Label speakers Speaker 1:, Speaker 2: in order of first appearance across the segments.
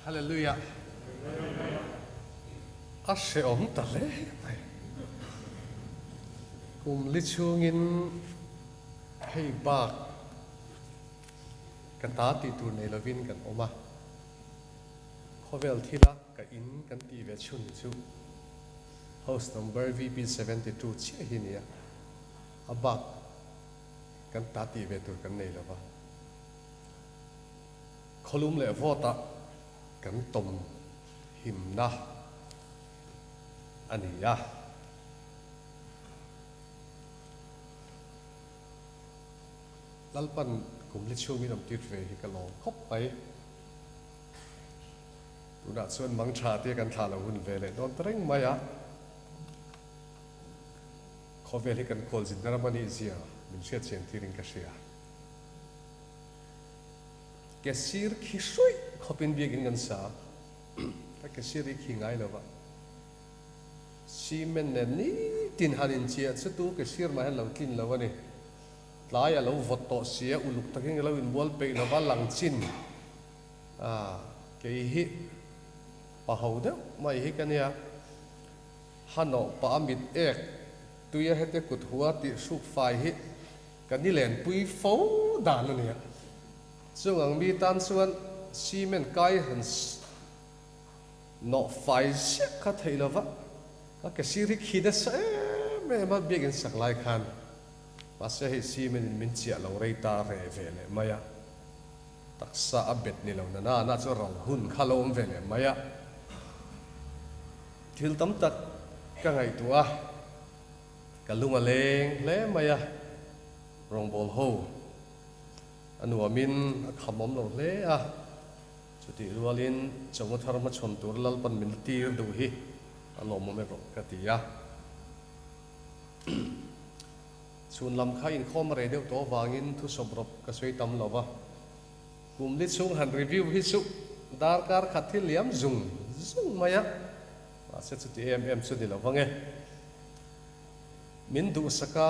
Speaker 1: Hallelujah. A hrehawm ta hle mai. Kum li chhungin hei bak ka ta tih tur nei lovin kan awm a. Khawvel thila ka in kan tih ve chhun chu house number VP 72 chiah hi nia. A bak kan ta tih ve tur kan nei lova. Khawlum leh vawtah kan tawm himna a ni a. Lalpan kum li chhungin awm tir ve hi ka lawm khawp mai. Tunah chuan mang tha tia kan thlah lo hun ve leh dawn ta reng mai a. Khawvel hi kan khualzinna ram a nih zia min hriatchian tirin ka hria. Ke sir khi hruih khawpin biakinn kan sa a, ka ke sir hi khi ngai lova cement nen nitin han inchiah chu tu ke sir mah hian lo tlin lo a ni. Tlai a lo vawt tawh si a, uluk takin ka lo inbual peih lova lang chin a, kei hi pa ho deuh mai hi ka nia. Hanawh pah a mit ek tuia hete kut hua tih hruk fai hi Ka ni lenpui fo dan a nia. Chung ang mi tan chuan cement kai han nawh fai ziah kha theih lo va, ka ke sir hi khi nasa em em a biakin sak lai khan. Mahse hei cement in min chiah lo rei ta reh ve leh mai a, taksa a bet ni lo na na na chu ral hun kha lo awm ve leh mai a. Thil tam tak ka ngaihtuah a. Ka lung a leng hle mai a, rawngbâwl ho a nuamin a khamawm lo hle a, chutih rualin chawhma thar hmachhawn tur Lalpan min tir duh hi a lawmawm erawh ka ti a. Chhun lam kha inkhawm a rei deuh tawh avangin thusawp rawp ka sawi tam lo va, kum li chhung han review hi chu darkar khat hi liam zung zung mai a, mahse chuti em em chu ni lo vang e. Min duhsak a,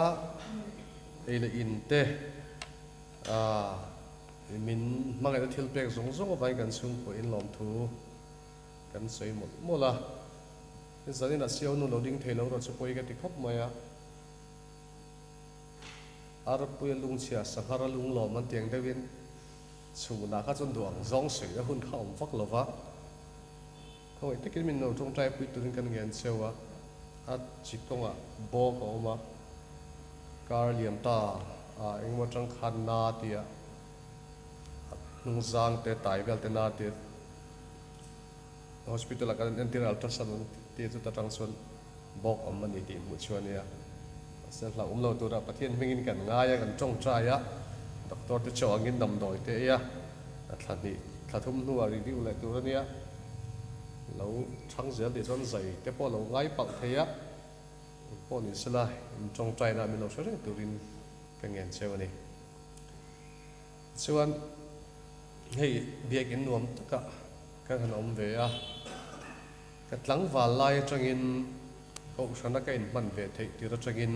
Speaker 1: ei leh in te, min hmangaihna thil pek zawng zawng avangin kan chhungkaw inlawmthu kan sawi mawlh mawlh a. Zanin a siau nu lo ding thei lo erawh chu pawi ka ti khawp mai a. Arpuia lungchhia sanghar a lunglawm an tiang deuhin chhunah kha chuan duh ang zawng sawi a hun kha a awm vak lo va. Khawngaih takin min lo tawngtai pui turin kan ngen cheu a, a chi kawngah bawk a awm a, kar liam ta a engemaw atang khan na tia a hnung zang te tai vel te na tia hospital ah kan entir a ultrasound an tia chuta tang chuan bawk awm a ni tih hmuh chu a nia. Mahse hlauhawm lo tura Pathian hmingin kan ngai a, kan tawngtai a, doctor te chaw angin damdawi te ei a, a thla hnih thla thum hnuah review leh tur a nia, lo chhang zel tih chuan zai te pawh lo ngai palh thei a, engpawh ni sela in tawngtaina min lo hre reng turin ka ngen cheu a ni. Chuan hei biakin nuam takah kan han awm ve a. Ka tlangval lai atangin Kohhrana ka inhman ve theih tir atangin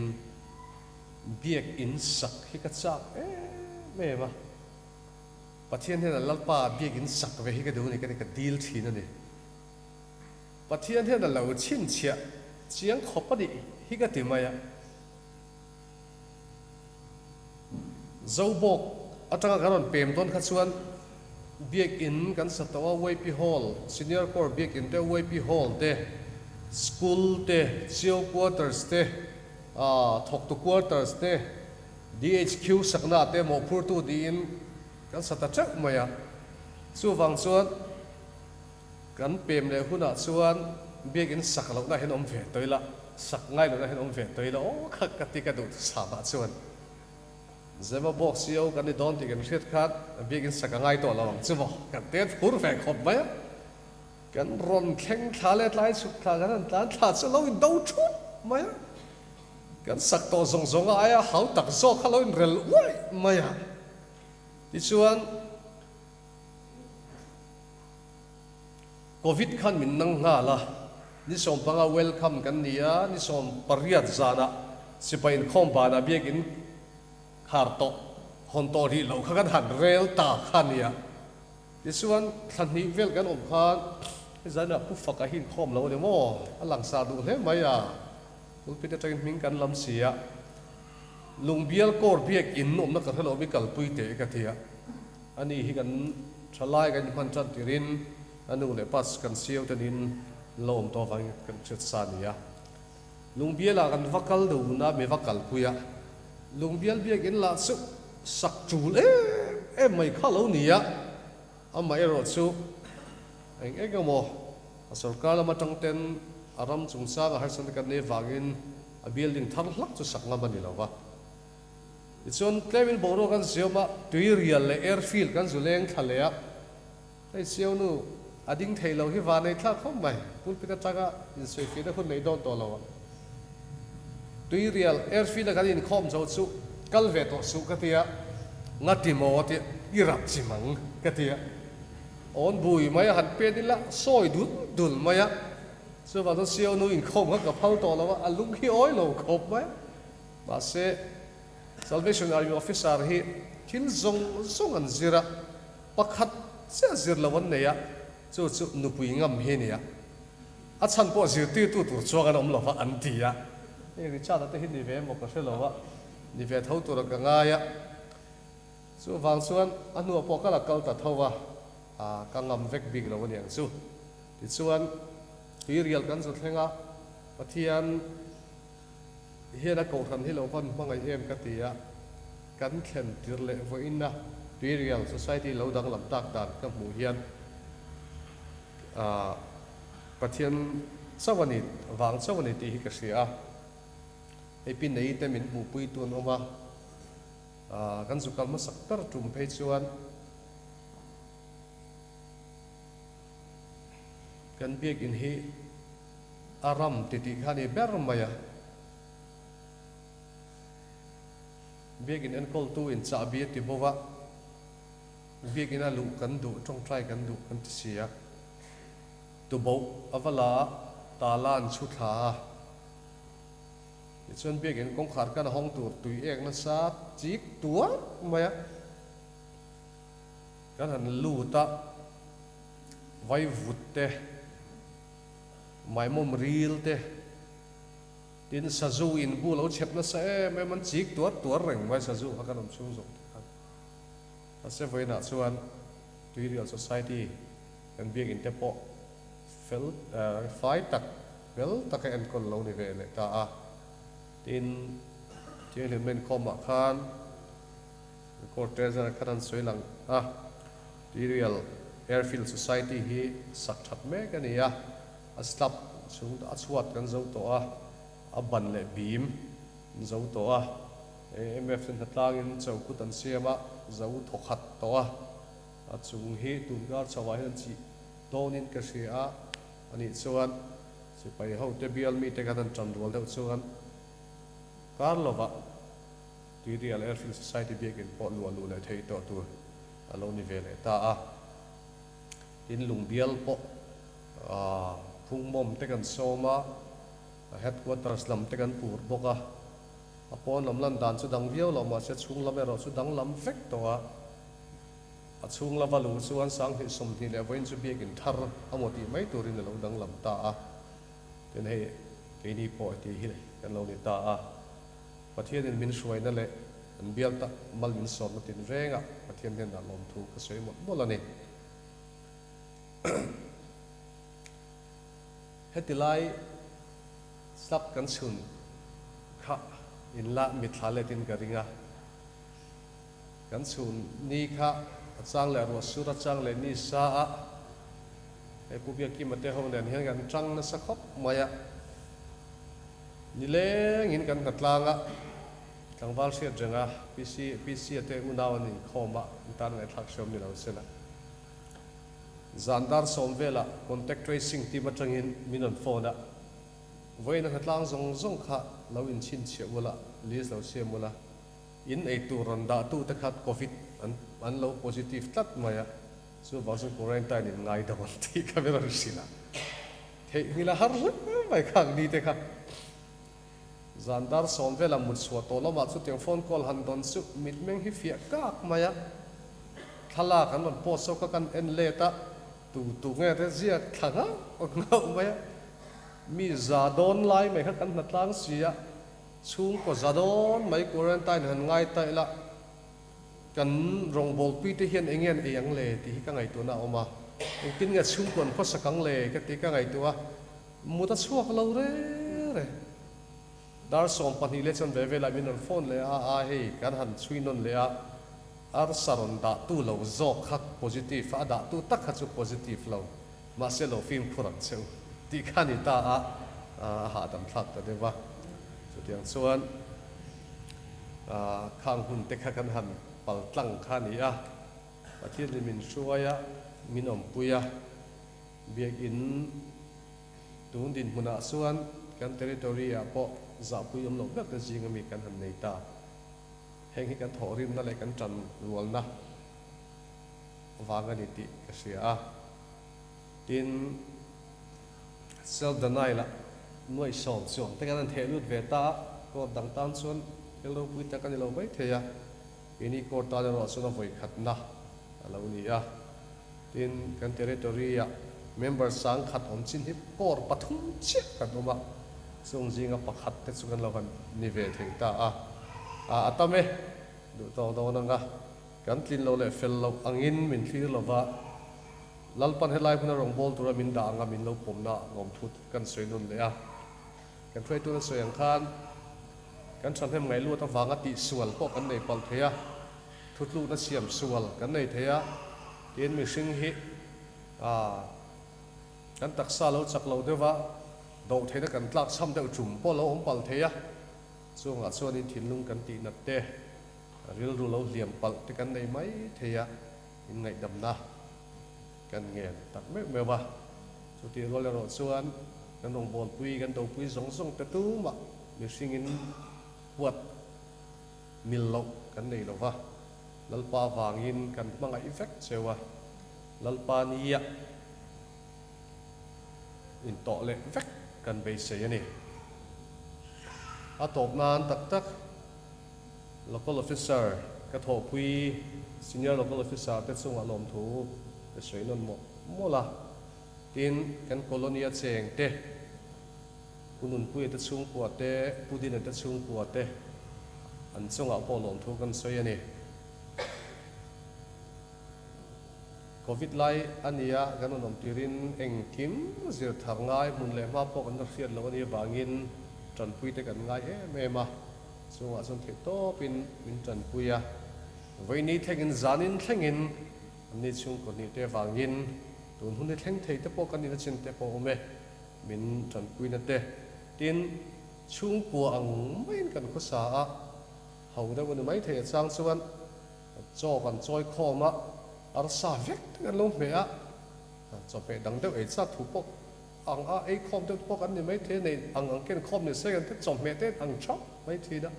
Speaker 1: biak in sak hi ka chak em em a. Pathian hian a Lalpa biak in sak ve hi ka duh a ni ka ti ka dil thin a ni. Pathian hian a lo chhinchhiah chiang khawp a nih hi ka ti mai a. Zobawk atanga kan rawn pem dawn kha chuan Biakinn kan sa tawh a, YP Hall, Senior Corps Biakinn te, YP Hall te, School te, Chio Quarters te, thawktu Quarters te, DHQ sakna te mawhphurtu niin kan sa ta teuh mai a. Chuvang chuan kan pem leh hunah chuan Biakinn sak lohna hian awm ve tawh ila, sak ngai lohna hian awm ve tawh ila aw kha ka ti ka duh samah chuan. Zema bawk CEO kan ni dawn tih kan hriat khan biakinn sak a ngai tawh lo ang chu maw? Kan tet phur ve khawp mai a. Kan rawn thleng thla leh tlai chhuk thla kan han tlan thla chu a lo in do thup mai a. Kan sak tawh zawng zawng a aia hau tak zawk kha lo in rel uaih mai a. Tichuan Covid khan min nang nghal a, ni 15 welcome kan ni a, ni 18 zanah sipai inkhawm banah biakinn khar tawh hawn tawh rih loh kha kan han rel ta kha nia. Tichuan, thla hnih vel kan awm khan hezanah Pu Faka hi inkhawm lo a ni maw? A langsar duh hle mai a, pulpit atangin hming kan lam si a, Lungbial Corps biak in awmna ka hre lo mi kalpui teh ka ti a, ani hi kan thalai kan inhman tan tirin a nu leh pa kan siau tenin lo awm tawh avangin kan hriat sa a ni a. Lungbialah kan va kal dun a, mi va kalpui a, Lungbial biak in lah chu sak tul em em mai kha lo ni a, amaherawh chu eng eng emaw a sorkar lam atang ten a ram chungchanga harsatna kan nei vangin a building thar hlak chu sak ngam a ni lo va. Tichuan tlemin boruak an ziam a, tuirial leh airfield kan zu leng thla leh a, Hei Siau nu, a ding thei lo hi van ei thlak khawp mai. Pulpit atanga insawifiahna hun nei dawn tawh lo a. Tuirial airfield a kan inkhawm zo chu kal ve tawh suh ka ti a, Ngati maw a ti a, I rap chi mang ka ti a. Awn bui mai a han pen ila sawi dul dul mai a. Chuvang chuan Siau nu inkhawm kha ka phal tawh lo a, a lung hi awi lo khawp mai. Mahse, Salvation Army officer hi thil zawng zawng an zir a. Pakhat chiah zir lo an nei a, chu chu nupui ngam hi a ni a. A chhan pawh zirtirtu tur chuang an awm lo va an ti a. Hei Richard-a te hi ni ve emaw ka hre lo a, ni ve tho tura ka ngai a. Chuvang chuan a hnuah pawh ka la kal ta tho va, a ka ngam vek bik lo a ni ang chu. Tichuan, tuirial kan zu thleng a, Pathian hian a kohhran hi lo van hmangaih em ka ti a, kan thlen tir leh vawiin a Tuirial Society lo danglam tak dan ka hmuh hian ah Pathian chauh a ni, vang chauh a ni tih hi ka hria a, hei pi nei te min hmuhpui tu an awm a, ah kan zu kal hmasak ber tum phei chuan kan biakin hi A ram ti tih kha a ni ber mai a. Biakin enkawltu in chahbi a ti bo va, biakin a luh kan duh, tawngtai kan duh kan ti si a. Tuboh a va la a, tala an chhu thla a. Tichuan biakin kawngkhar khan a hawng tur tui ek nasa chik tuar mai a. Kan han lut a, vaivut te. Maimawm ril te, tin sazu in bu lo chhep nasa em em an chik tuar tuar reng mai sazu kha kan awm chhung zawk te khan. Mahse vawiinah chuan Tuirial Society kan biakin te pawh fel fai tak fel taka enkawl lo ni ve leh ta a. Tin Thianghlimna inkhawmah khan Court Treasurer khan an sawi lang a, Tuirial Airfield Society hi sak that mek a ni a, a slab chhung a chhuat kan zo tawh a, a ban leh bim an zo tawh a, AMF te hnatlangin chokut an siam a, zo thawkhat tawh a, a chung hi tunkar chho ah hian an chih dawnin ka hria a, anih chuan sipai ho te bial mite khan an tan rual deuh chuan kar lovah Tuirial Airfield Society biakin pawh luah luh leh thei tawh tur a lo ni ve leh ta a. Tin, Lungbial pawh phungmawm te kan sawm a, headquarters lam te kan pur bawk a. A pawn lam lan dan chu dang viau lo mahse chhung lam erawh chu danglam vek tawh a. A chhung lava luh chuan 20 20 leh vawiin chu biakin thar a maw tih mai turin a lo danglam ta a. Tin, hei keini pawh tih hi kan lo ni ta a. Pathianin min hruaina leh an bial tak mal min sawmna tinrengah Pathian hnenah lawmthu ka sawi mawlh mawlh a ni. Heti lai slab kan chhun kha inla mitthla letin ka ring a, kan chhun ni kha a chang leh ruah sur a chang leh ni sa a, hei Pu Biakima te ho nen hian kan tang nasa khawp mai a. Nilengin kan hnatlang a, tlangval hriat reng a, PC, PC a te unau an inkhawm a, an tan ngaihthlak hriam ni lo sela. Zan dar sawm velah contact tracing team atangin min rawn phone a, vawiin a hnatlang zawng zawng kha lo inchhinchhiah ula, list lo siam ula, in eitur rawn dahtu te kha covid an an lo positive tlat mai a, chuvang chuan quarantine in ngai dawn tih kha min rawn hrilh a. Theihnghilh a har hle mai kha ang ni te kha. Zan dar sawm vela mut chhuah tawh lamah chutiang phone call han dawn chu mitmeng hi fiah kak mai a. Thlalak an rawn post zawk a, kan en let a, tu tu nge te ziak thla nghauh nghauh mai a. Mi za dawn lai mai kha kan hnatlang si a, chhungkaw za dawn mai quarantine han ngai ta ila, kan rawngbawlpui te hian eng nge an ei ang le tih hi ka ngaihtuahna a awm a, engtin nge chhungkaw an khawsak ang le ka tih ka ngaihtuah a, mut a chhuak lo reng reng. Dar 12 leh chuan ve velah min rawn phone leh a, a hei kan han chhui nawn leh a, arsa rawn dah tu lo zawk kha positive a, a dah tu tak kha chu positive lo, mahse lo fimkhur ang che u tih kha a ni ta a, a hahdam thlak ta deuh a. Chutiang chuan khang hun te kha kan han pal tlang kha a ni a, Pathianin min hruai a, min awmpui a, Biakinn Tun dinhmunah chuan kan territory-ah pawh zahpui awm loh ber te zing ami kan han nei ta. Heng hi kan thawhrimna leh kan tan rualna vang a ni tih ka hria a. Tin, self-denial-ah nuaih sawm chuang te kan han theh lut ve ta a, court dang tan chuan thil ropui tak a ni lo mai thei a, keini court tan erawh chuan a vawikhatna a lo ni a. Tin, kan territory-ah member sangkhat awm chin hi core pathum chiah kan awm a, chung zinga pakhat te chu kan lo han ni ve thei ta a. A a tam e, duh tawk dawn anga kan tlin lo leh fel loh angin min thlir lo va, Lalpan helai hmuna rawngbâwl tura min dah anga min lo pawmna lawmthu kan sawi nun leh a. Kan hruaituna sawi ang khan kan thahnem ngaihluat avanga tihsual pawh kan nei palh thei a. Thutlukna siam sual kan nei thei a, tin mihring hi kan taksa lo chak lo deuh a, doh theihna kan tlak chham deuh tum pawh lo awm palh thei a, chungah chuanin thinlung kan tih nat te, rilru lo hliam palh te kan nei mai thei a, inngaihdamna kan ngen tak meuh meuh a. Chutih rual erawh chuan kan rawngbawlpui, kan dopui zawng zawng te tumah mihringin huat Mil loh kan nei lo va, Lalpa vangin kan hmangaih vek cheu a, Lalpa nia intawh leh vek kan beisei a ni. A tawp nan tak tak Local Officer ka thawhpui Senior Local Officer te chungah lawmthu ka sawi nawn mawlh mawlh a, tin kan colony a cheng te, Pu Nunpuia te chhungkua te, Pu Dina te chhungkua te an chungah pawh lawmthu kan sawi a ni. Covid lai a nia kan rawn awm tirin engkim zir thar ngai hmun leh hma pawh kan la hriat loh a nih avangin tanpui te kan ngai em em a, chungah chuan theih tawpin min tanpui a. Vawiini thlengin zanin thlengin anni chhungkaw hnih te avangin tun hun hi thleng thei te pawh kan nihna chin te pawh a awm e. Min tanpuina te tin chhungkua ang maiin kan khawsa a, ho deuh a ni mai thei a chang chuan chaw kan chawi khawm a, arsa vek te kan lo hmeh a, chawhmeh dang deuh ei chak thu pawh ang a ei khawm deuh te pawh kan ni mai thei a, nei ang ang ken khawm ni se kan te chawhmeh te ang thap mai thin a,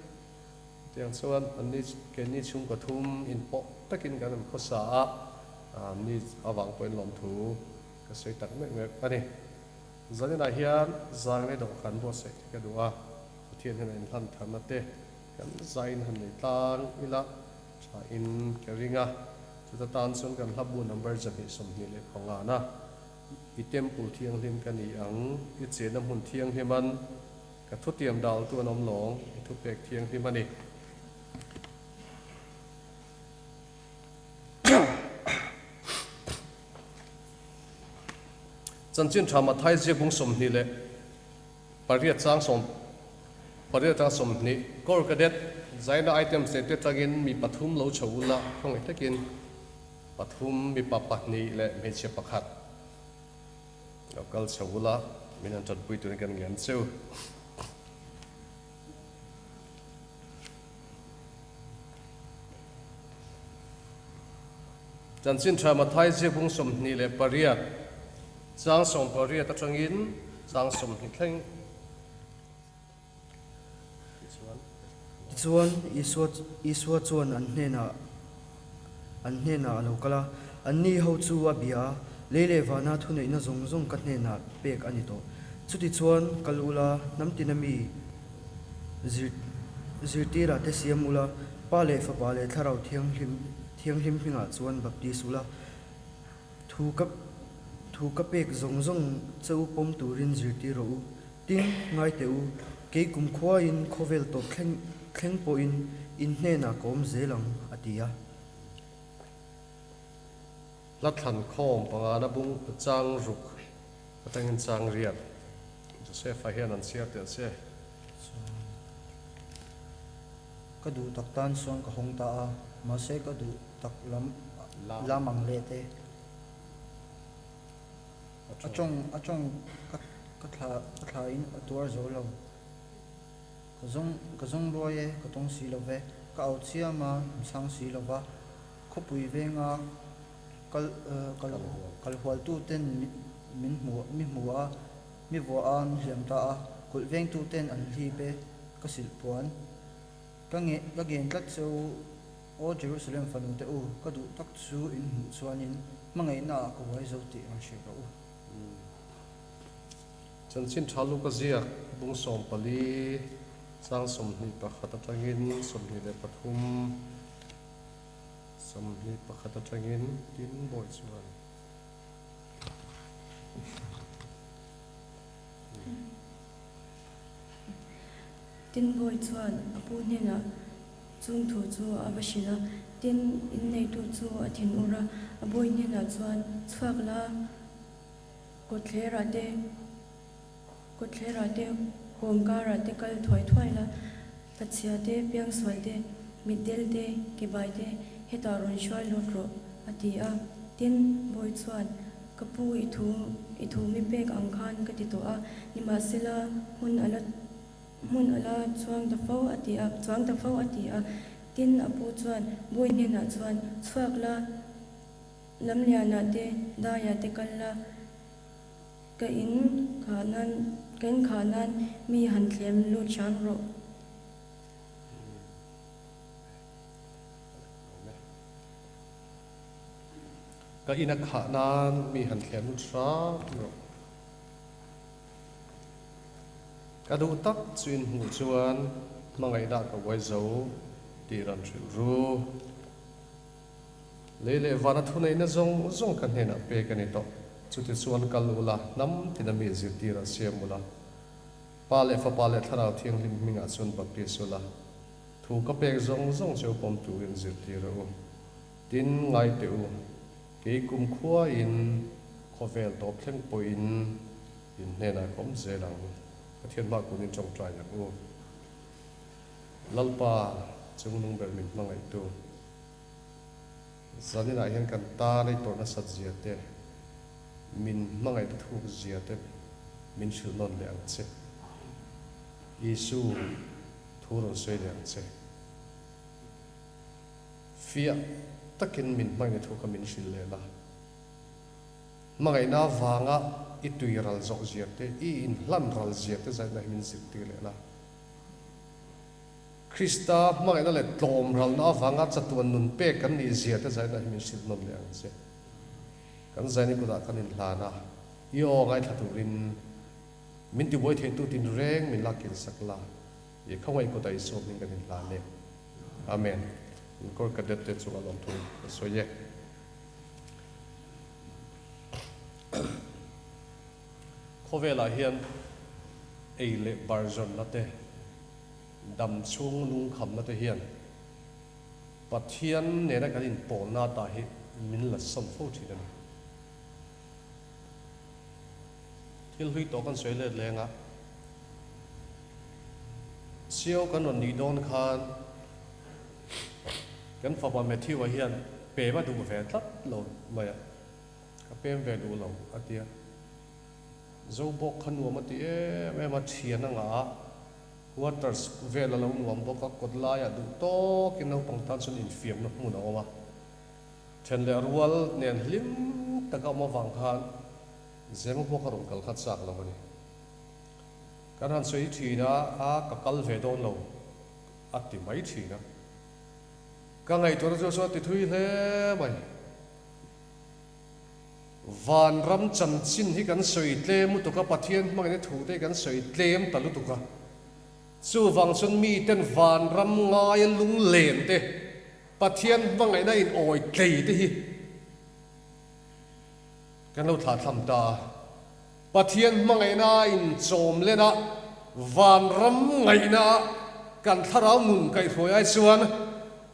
Speaker 1: chutiang chuan anni keini chhungkaw thum inpawh takin kan han khawsa a, anni avang pawhin lawmthu Ka sawi tak mek mek a ni. Zaninah hian zanglei dawhkan buatsaih te ka duh a, Pathian hian a inhlan tharna te kan zain han nei tlang ila tha in ka ring a, chuta tan chuan kan hlabu number 225 na I temple thianghlim ka ni ang, i chenna hmun thianghliman ka thutiam daltu an awm lawng, i thupek thianghlim a ni. Chanchin tha Mathai ziakbung 28 chang sawm pariat chang 20 Corps Cadet zaina items nei te tangin mi pathum lo chho ula khawngaih takin pathum mipa pahnih leh hmeichhia pakhat lo kal chho ula min han tanpui turin kan ngen cheu. Chanchin tha Mathai ziakbung 28 chang 18 atangin chang 20 thleng tichuan.
Speaker 2: Tichuan, Isua Isua chuan an hnenah an hnenah a lo kal a, Anni ho chu a bia a, lei leh vana thuneihna zawng zawng ka hnenah pek a ni tawh. Chutichuan, kal ula, hnam tina mi zir zirtirah te siam ula, Pa leh Fapa leh Thlarau Thianghlim. Thianghlim hmingah chuan baptis ula, thu ka thu ka pek zawng zawng che u pawm turin zirtir rawh u. Tin, ngai teh u, kei kumkhuain khawvel tawp thleng thleng pawhin in hnenah ka awm zel ang, a ti a.
Speaker 1: Hla thlan khawm pangana bung chang ruk atangin chang riat Joseph-a hian an chhiar teh che.
Speaker 3: Ka duh tak tan chuan ka hawng ta a, mahse ka duh tak lam lam ang leh te. A tawng a tawng ka ka thla ka thla in a tuar zo lo. Ka zawng ka zawng ruai e, ka tawng si lo ve. Ka au chiam a, min chhang si lo va. Khawpui venga kal kal kal hualtu ten min hmu mi hmu a, mi vuah a, min hliam ta a. Kulh vengtu ten an hlip e, ka silh puan. Ka nge ka ngen tlat che u, Aw Jerusalem fanu te u, ka duh tak chu in hmuh chuanin hmangaihna ah ka uai zo tih rawn hrilh rawh u.
Speaker 1: Chanchin tha Luka ziak bung 14 chang 21 atangin 23 21 atangin tin bawi chuan.
Speaker 4: Tin bawi chuan a pu hnenah chung thu chu a va hrilh a, tin inneitu chu a thinur a, a bawi hnenah chuan chhuak la kawtthlerah te kawtthlerah te kawm karah te kal thuai thuai la, pachhia te, piangsual te, mitdel te, kebai te hetah rawn hruai lut rawh a ti a. Tin, bawi chuan ka pu i thu i thu mi pek ang khan ka ti tawh a, nimahsela hmun a la hmun a la chuang ta fo a ti a, chuang ta fo a ti a. Tin, a pu chuan bawi hnenah chuan chhuak la, Lamlianah te, daiah te kal la, ka in khah nan, ka in khah nan mi han thlem lut hram rawh.
Speaker 1: Ka in a khah nan mi han thlem lut hram rawh. Ka duh tak chu in hmuh chuan hmangaihna ka uai zo tih rawn hrilh ru. Lei leh vana thuneihna zawng zawng ka hnenah pek a ni tawh. Chutichuan kal ula, hnam tina mi zirtir a siam ula. Pa leh Fapa leh Thlarau Thianghlim hmingah chuan baptis ula, thu ka pek zawng zawng cheu pawm turin zirtir a u. Tin, ngai teh u, kei kumkhuain khawvel tawp thleng pawhin in hnenah ka awm zel ang. Pathian hma kunin tawngtai ang u. Lalpa, chungnung ber min hmangaihtu. Zaninah hian kan tan ei tawrh nasat zia te, min hmangaihna thuk zia te min hrilh nawn leh ang che. Isu thu rawn sawi leh ang che. Fiah takin min hmangaihna thu kha min hrilh leh la. Hmangaihna avanga i tui ral zawh zia te, i inhlan ral zia te zaninah hi min zirtir leh la. Krista hmangaihna leh tlawmralna avanga chatuan nun pek kan nih zia te zaina hi min hrilh nawn leh ang che. Kan zaini kutah kan inhlan a, i aw ngaithla turin min tibuai theitu tinreng min lak kinsak la, i khawngaih kutah i sawmin kan inhlan e. Amen. Inkawr Cadet te chungah lawmthu ka sawi e. Khawvelah hian ei leh bar zawnna te, dam chhung lungkhamna te hian Pathian nena kan inpawlna ata hi min la sawn fo thin a ni. Thil hlui tawh kan sawi let leng a, Sio kan rawn nih dawn khan kan fapa Matthew-a hian pem a duh ve tlat lo mai a. Ka pem ve duh lo, a ti a. Zo bawk kha nuam a ti em em a, thian a ngah a, quarters vel a lo nuam bawk a, kawt laiah duh tawkin naupang tan chuan infiamna hmun a awm a. Then leh rual nen hlim taka awm avang khan Zema bawk a rawn kal kha chak lo a ni. Kan han sawi thin a, a ka kal ve dawn lo, a ti mai thin a. Ka ngaihtuahna chu a ti thui hle mai. Vanram chanchin hi kan sawi tlem lutuk a, Pathian hmangin thu te hi kan sawi tlem ta lutuk a. Chuvang chuan miten vanram ngaia lunglen te, Pathian hmangaihna in awi tlei te hi kan lo thlahthlam ta a. Pathian hmangaihna in chawm len a, vanram ngaihna a kan thlarau nun kaihhruai ai chuan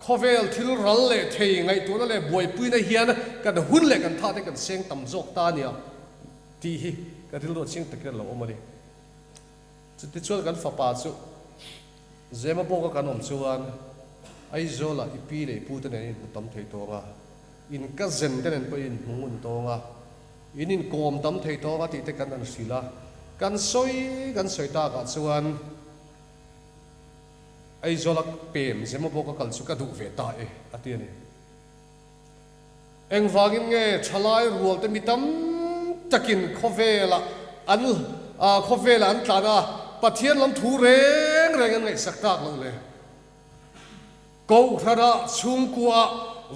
Speaker 1: khawvel thil ral leh thei ngaihtuahna leh buaipuina hian kan hun leh kan tha te kan seng tam zawk ta a nia tih hi ka rilru a chiang takin a lo awm a ni. Chutichuan kan fapa chu Zema bawka kan awm chuan Aizawlah i pi leh i pu te nen in hmu tam thei tawng a, in cousin te nen pawh in hmu ngun tawng a, in inkawm tam thei tawng a tih te kan han hrilh a. Kan sawi kan sawi takah chuan Aizawla pem Zema bawka kal chu ka duh ve ta e a ti a ni. Engvangin nge thalai rualte mi tam takin khawvelah an khawvelah an tlan a, Pathian lam thu reng reng an ngaihsak tak loh le? Kohhranah chhungkuaah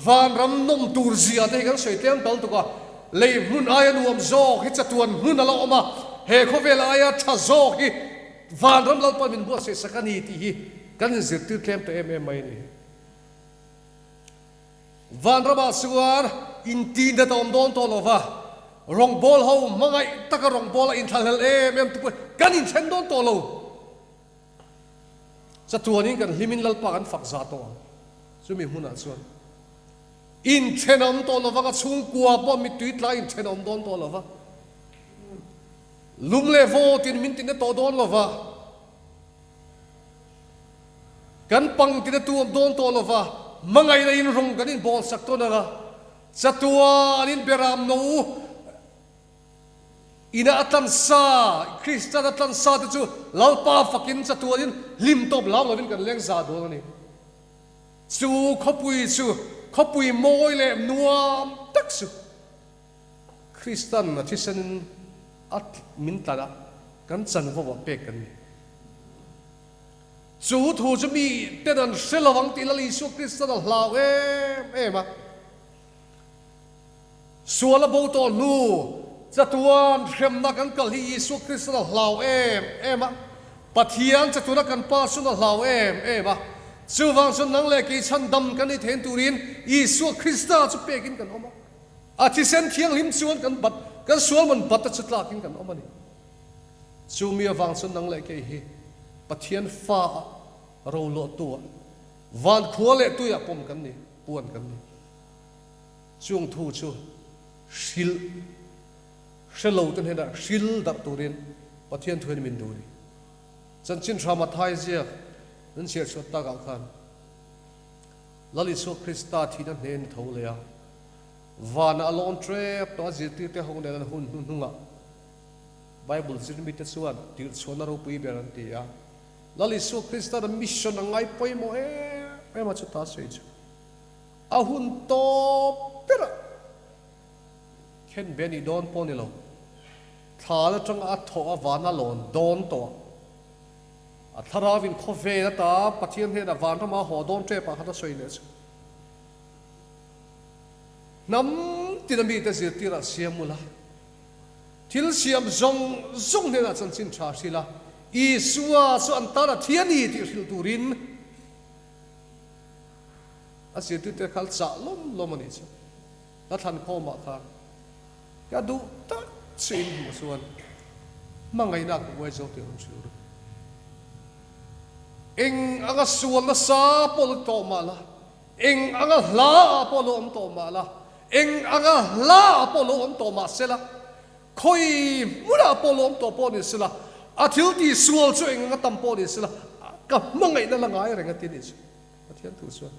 Speaker 1: vanram nawm tur zia te hi kan sawi tlem tal tuk a, lei hmun aia nuam zawk hi chatuan hmun a la awm a, he khawvel aia tha zawk hi vanram Lalpa min buatsaihsak a ni tih hi kan inzirtir tlem ta em em mai a ni. Vanramah chuan intinda ta awm dawn tawh lo va, rawngbâwl ho hmangaih taka rawngbâwl a inthlahlel em em tu pawh kan inthen dawn tawh lo. Chatuanin kan hlimin Lalpa kan fak za tawh ang. Chumi hmunah chuan inthen a awm tawh lo va, ka chhungkua pawh mittui tla inthen a awm dawn tawh lo va, lum leh vawtin min tina tawh dawn lo va, Kan pangtina tu awm dawn tawh lova, hmangaihna in rawng kan inbawl sak tawn ang a, chatuan in beram no ina a tlan sa, Kristian a tlan sa te chu Lalpa fakin chatuan in hlim tawp lau lovin kan leng za dawn a ni. Chu khawpui chu khawpui mawi leh nuam tak chu Kristian a thisen in a min tlan a, kan chanvo ah pek kan ni. Chu thu chu mi ten an hre lo ang tih Lal Isua Kristan a hlau em em a. Sual a bo tawh hnu chatuan hremna kan kal hi Isua Kristan a hlau em em a. Pathian chatuana kan Pa chuan a hlau em em a. Chuvang chuan nang leh kei chhandam kan ni thein turin Isua Krista chu pekin kan awm a. A thisen thianghlim chuan kan bat, kan sual man bat a chu tlakin kan awm a ni. Chu mi avang chuan nang leh kei hi Pathian fa ah roluahtu ah van khua leh tui ah pawm kan ni, puan kan ni. Chung thu chu hrilh hre lo te hnenah hril darh turin Pathian thu hian min duh a ni. Chanchin hram a thai ziak nan chhiar chhuat takah khan Lal Isua Krista thihna hnen tho leh a, vanah a lawn tep tawh a zirtirte ho nen an hun hnuhnungah Bible zirmite chuan tirhchhuahna ropui ber an ti a. Lal Isua Krista'n a mission a ngai pawimawh em em a, chuta sawi chu a hun tawp berah khen ve nih dawn pawh ni lo, thlan atanga a thawh a vana lawn dawn tawh a, a thlarauin khawvel ata Pathian hnenah vanrama a haw dawn tepah khan a sawi leh chu. Hnam tina mite zirtirah siam ula. Thil siam zawng zawng hnenah chanchin tha hrilh a, Isua chu an tan a thi a ni tih hrilh turin a zirtirte kha chah lawm lawm a nih chu. Hla thlan khawmah khan ka duh tak chu in hmuh chuan hmangaihna ka uai zo tih a rawn hrilh ru. Eng anga sual nasa pawh la tawh mah la, Eng anga hla ah pawh lo awm tawh mah la, eng anga hla ah pawh lo awm tawh mah sela, khawi hmunah pawh lo awm tawh pawh ni sela, a thil tih sual chu eng anga tam pawh ni sela, ka hmangaihna la ngai reng a ti a nih chu. Pathian thu chuan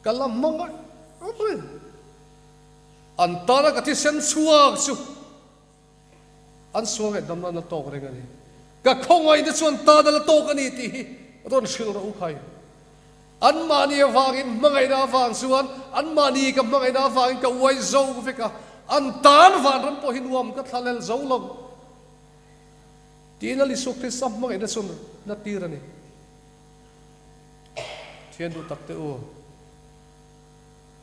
Speaker 1: ka la hmangaih reng. An tana ka thisen chhuak chu An sual ngaihdam nan a tawk reng a ni. Ka khawngaihna chuan tan a la tawk a ni tih hi rawn hrilh rawh u khai. Anmahni avangin hmangaihna avang chuan anmahni ka hmangaihna avangin ka uai zo vek a, an tan vanram pawh hi nuam ka thlalel zo lo tiin a Isua Krista hmangaihna chuan na tir a ni. Thian duh takte u,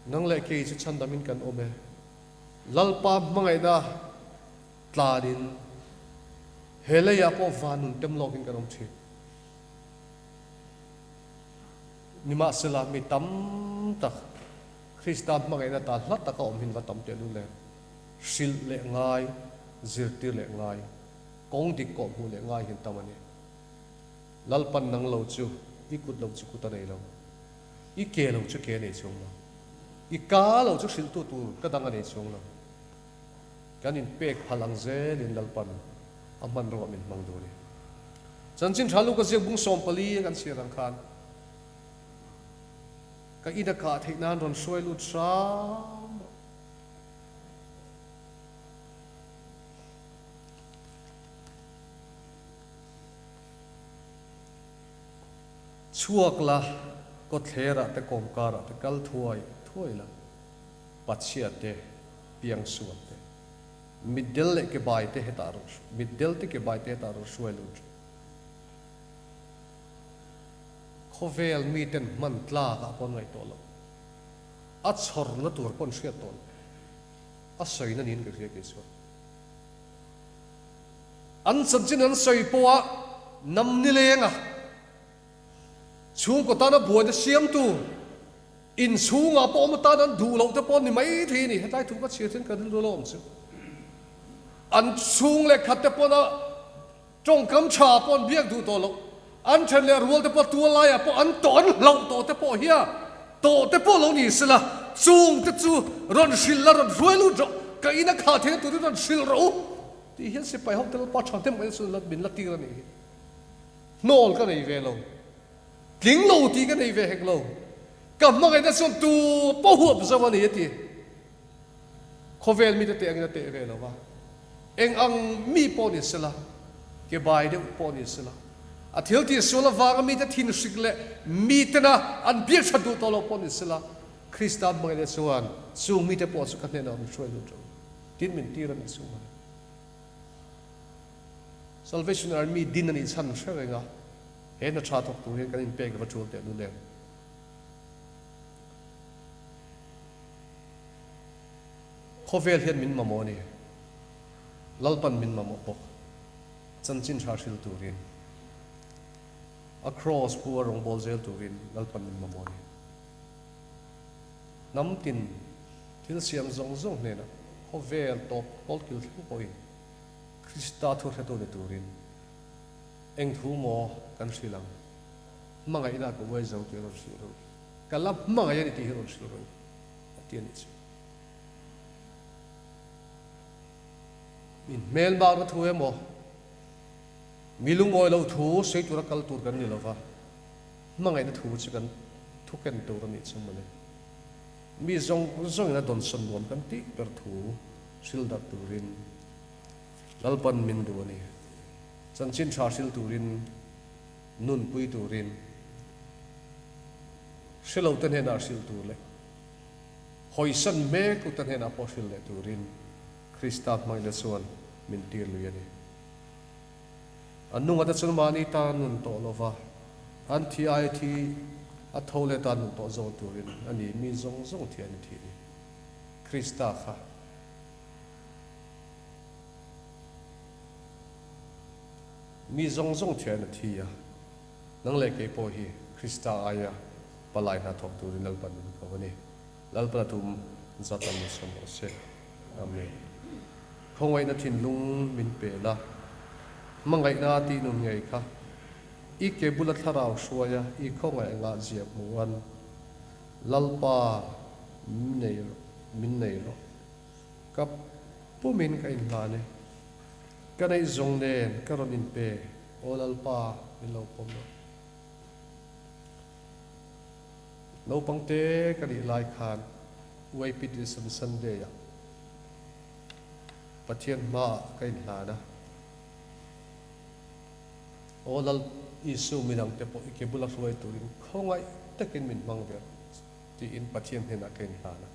Speaker 1: nang leh kei chu chhandamin kan awm e. Lalpa hmangaihna tlanin he leiah pawh van nun tem lawkin kan awm thin. Nimahsela, mi tam tak Krista hmangaihna ta hla taka awm hin va tam tehlul em? Hrilh leh ngai, zirtir leh ngai, kawng dik kawh hmuh leh ngai hin tam a ni. Lalpan nang lo chu i kut lo chu kut a nei lo, i ke lo chu ke a nei chuang lo, i ka lo chu hrilhtu tur ka dang a nei chuang lo. Kan inpek phal ang zelin Lalpan a hmanruah min hmang duh a ni. Chanchin tha Luka ziak bung 14 kan chhiar ang khan ka in a kah theih nan rawn hruai lut hram rawh. Chhuak la, kawtthlerah te kawmkarah te kal thuai thuai la, pachhia te, piangsual te, mitdel leh kebai te hetah rawn mitdel te kebai te hetah rawn hruai lut rawh. Khawvel miten hman tlakah pawn ngaihtuah loh, a chhawrna tur pawn hriat tawh loh, a sawina niin ka hria kei chuan. An chanchin an sawi pawha nam nilenga chhungkaw tana buaina siamtu inchhungah pawh awm atan an duh loh te pawh ni mai thei a ni. Hetlai thu ka chhiar hian ka rilru lo awm chu. An chhung leh khat te pawna tawngkam tha pawh an biak duh tawh loh. An then leh rual te pawh tual laiah pawh an tawh an hlauh tawh te pawh hian tawh te pawh lo ni sela chung te chu rawn hrilh la rawn hruai lut rawh ka ina khah theihna turin rawn hrilh rawh u tih hian sipai ho te lalpa tha hnem mai chu min la tir a nih hi. Hnawl ka nei ve lo, tling lo tih ka nei ve hek lo, ka hmangaihna chuan tu pawh huap zo a ni a ti. Khawvel mite teh angin a teh ve lo va, eng ang mi pawh ni sela, ke bai deuh pawh ni sela, a thil tih sual avanga mite thinhrik leh mitena an biak that duh tawh lo pawh ni sela, Krista hmangaihna chuan chung mite pawh chu ka hnenah rawn hruai lut rawh u, tin min tir a ni chu mawle. Salvation Army din a nih chhan hre reng a, he hna tha thawk tur hian kan inpek va tul teh lul em. Khawvel hian min mamawh a ni. Lalpan min mamawh bawk. Chanchin tha hril turin, a kraws pu a rawngbâwl zel turin Lalpan min mamawh a ni. Hnam tin thil siam zawng zawng hnenah khawvel tawp kawlkil thleng pawhin Krista thu hretu ni turin eng thu maw kan hrilh ang? Hmangaihna ka uai zo tih rawn hrilh rawh u. Ka la hmangaih a ni tih hi rawn hrilh rawh u, a ti a nih chu. Min hmelmakna thu emaw, mi lungawi lo thu sawi tura kal tur kan ni lo va, hmangaihna thu chu kan thu ken tur a nih chu mawle. Mi zawng zawngin a dawnsawn nuam kan tih ber thu hrilh darh turin Lalpan min duh a ni. Chanchin tha hrilh turin, nunpui turin, hrelote hnenah hrilh tur leh hawisan mek tute hnenah pawh hrilh leh turin Krista hmangaihna chuan min tir lui a ni. An nungate chuan mahni tan nun tawh lova an thi aia thi a tho leh tan nun tawh zawn turin a ni mi zawng zawng thian i thih ni. Krista kha. Mi zawng zawng thian a thi a, nang leh kei pawh hi Krista aia palai hna thawk turin Lalpan min ko a ni. Lalpan a tum zat ang min sawm rawh se. Amen. Khawngaihna thinlung min pe la, hmangaihna tih nun ngei kha i ke bula thlarau hruaia i khawngaih ngah zia hmuan Lalpa min nei rawh, min nei rawh. Ka pumin ka inhlan e. Ka neih zawng nen ka rawn inpe, aw Lalpa min lo pawm rawh. Naupang te ka nih lai khan UAP Division Sunday ah Pathian hmaah ka inhlan a. Aw Lal Isu midang te pawh i ke bula hruai turin khawngaih takin min hmang ve rawh tiin Pathian hnenah ka inhlan a.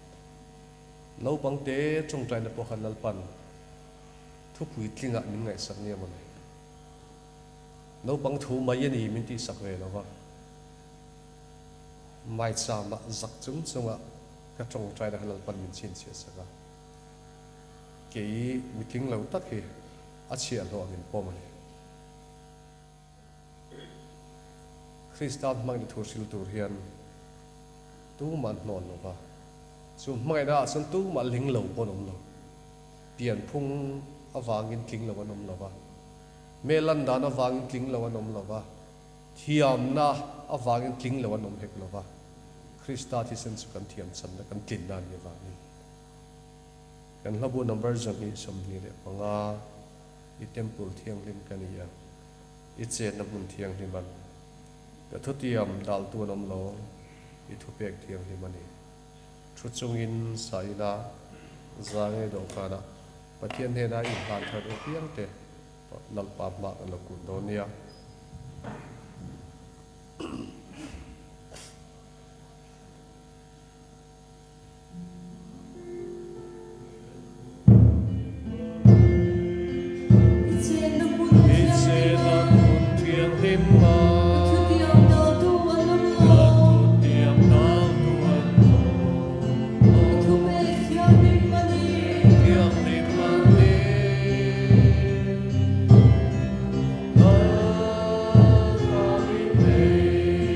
Speaker 1: Naupang te tawngtaina pawh khan Lalpan thupui tlingah min ngaihsak nia mawle. Naupang thu mai a ni min tihsak ve lo va. Maichama zak chung chunga ka tawngtaina kha Lalpan min chhinchhiah sak a. Kei mitling lo tak hi a chhiahhlawh min pawm a ni. Krista hmangaihna thu hril tur hian tumah an hnawn lo va, chu hmangaihna ah chuan tumah ling lo pawh an awm lo. Pianphung avangin tling lo an awm lo va, hmel lan dan avangin tling lo an awm lo va, thiamna avangin tling lo an awm hek lo va, Krista thisen chu kan thiam channa, kan tlinna a nih avangin. Kan hlabu number 225, I Temple thianghlim ka ni a, i chenna hmun thianghlim an. Ka thutiam daltu an awm lo, i thupek thianghlim a ni. Thu chungin sa ila, zangei dawhkanah Pathian hnena inhlan thar u piang te Lalpa hma kan lo kun dawn nia. I chenna hmun thianghlim a. Ka thutiam daltu an awm lo. Thianghlim a ni. Lalpa min nei.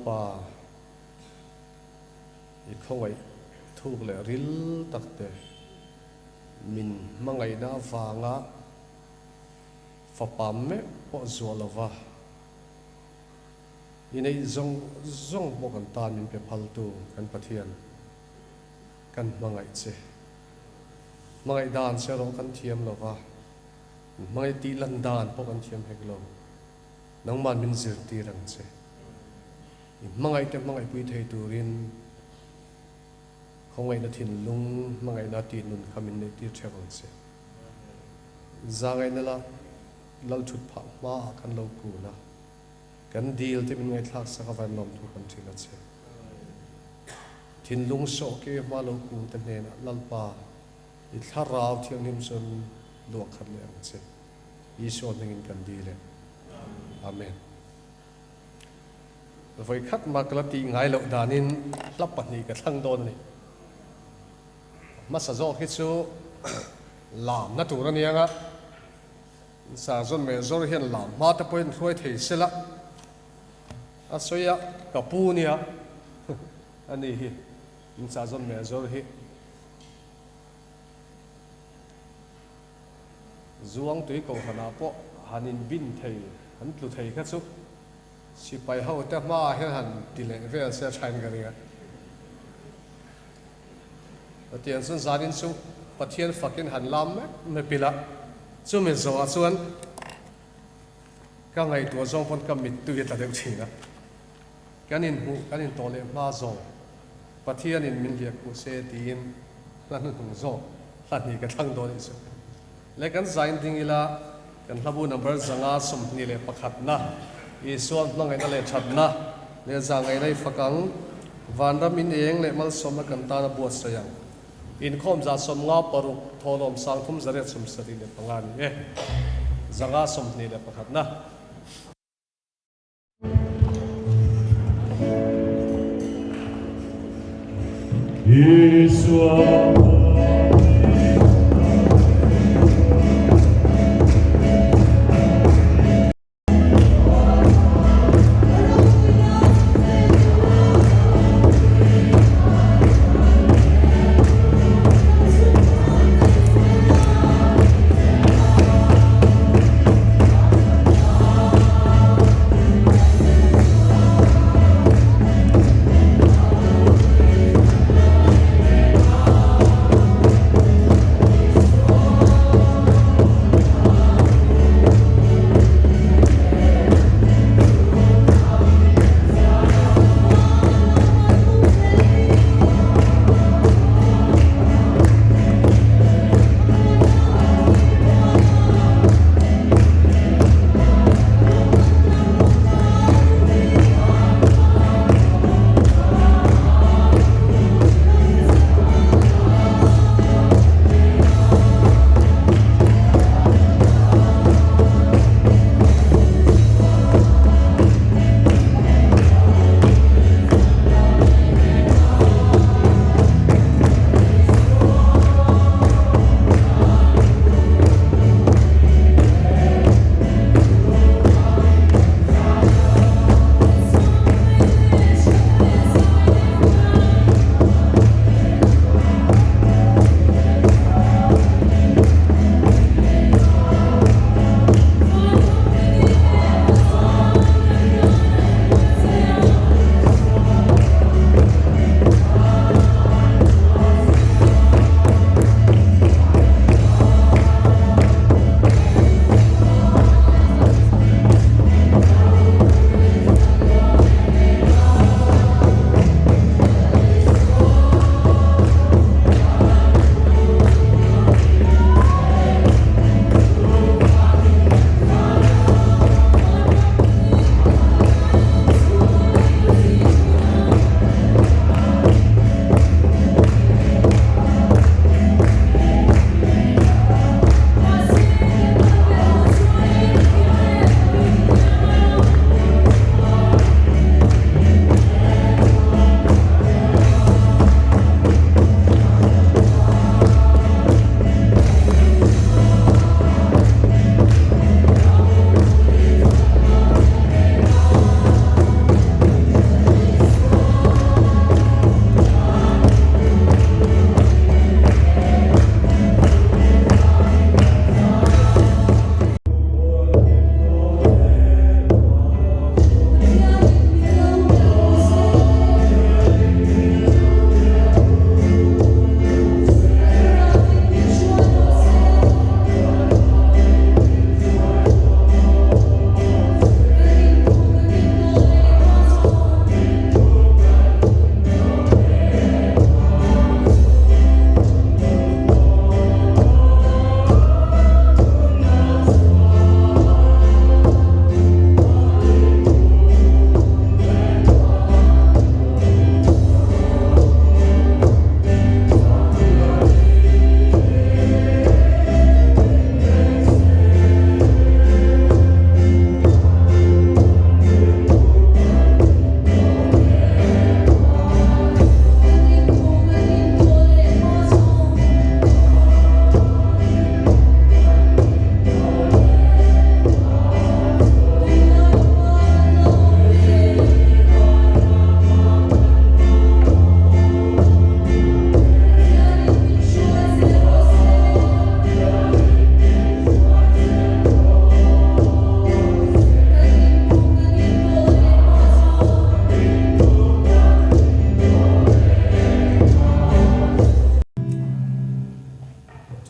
Speaker 1: Lalpa, i khawngaih thuk leh ril tak te min hmangaihna avanga fapa meuh pawh zuah lova i neih zawng zawng pawh kan tan min pe phaltu kan Pathian kan hmangaih che. Hmangaih dan che erawh kan thiam lova, hmangaih tih lan dan pawh kan thiam hek lo. Nangman min zirtir ang che. I hmangaihte hmangaihpui thei turin khawngaihna thinlung hmangaihna tih nun kha min neihtir theuh ang che. Zangaihna la lal thut phah hmaah kan lo kun a, kan dil te min ngaihthlak sak avain lawmthu kan ṭhil a che. Thinlung sawh ke hma lo kun te hnenah Lalpa i thlarau thianghlim chuan luah khat leh ang che. Isua hmingin kan dil e. Amen. Vawikhat mah ka la tih ngai loh danin hla pahnih ka thlang dawn a ni. Hmasa zawk hi chu lamna tur a nia nga, Sergeant Major hian lam hma te pawhin hruai thei se la, a sawi a, ka pu nia a ni hi, Sergeant Major hi. Zuangtui kohhranah pawh han inbin thei, han tlu thei kha chu sipai ho te hmaah hian han ti leh vel se a thain ka ring a. Pathian chuan zanin chu Pathian fakin han lam mep mep ila, chumi zawhah chuan ka ngaihtuah zawng pawn ka mittui a tla deuh thin a. Kan inhmuh, kan intawh leh hma zawng Pathianin min hliah khuh se tiin hla hnuhnung zawk hla hnih ka thlang dawn anih chu. Le kan zain ding ila kan hlabu number 121 na Isua hmangaihna leh thatna leh zahngaihna i fak ang, vanram in eng leh malsawmna kan tan a buatsaih ang. Inkhawm 56 thawhlawm 3875 ni e. 121 na.
Speaker 5: Isua.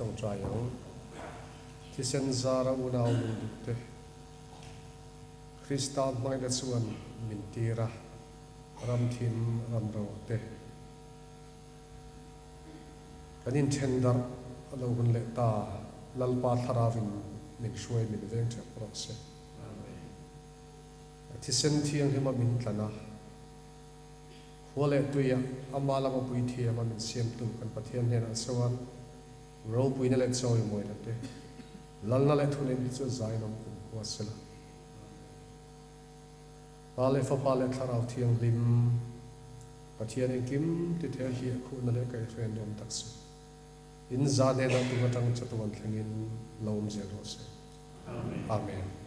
Speaker 1: Tawngtai ang. Thisen zara unau lungduhte Krista hmangaihna chuan min tir a, ram thim ram ro te kan inthen darh a lo hun leh ta, Lalpa Thlarauin min hruai min veng theuh rawh se. Thisen thianghlima min tlan a, khua leh tuia ama lama puithiama min siamtu kan Pathian hnenah chuan Ropuina leh chawimawina te, lalna leh thuneihna chu zainawm kumkhua se la. Pa leh Fapa leh Thlarau Thianghlim, Pathian engkim ti thei a hliah khuhna leh kaihhruai nuam tak chu in za hnenah tum atang chatuan thlengin lo awm zel rawh se. Amen.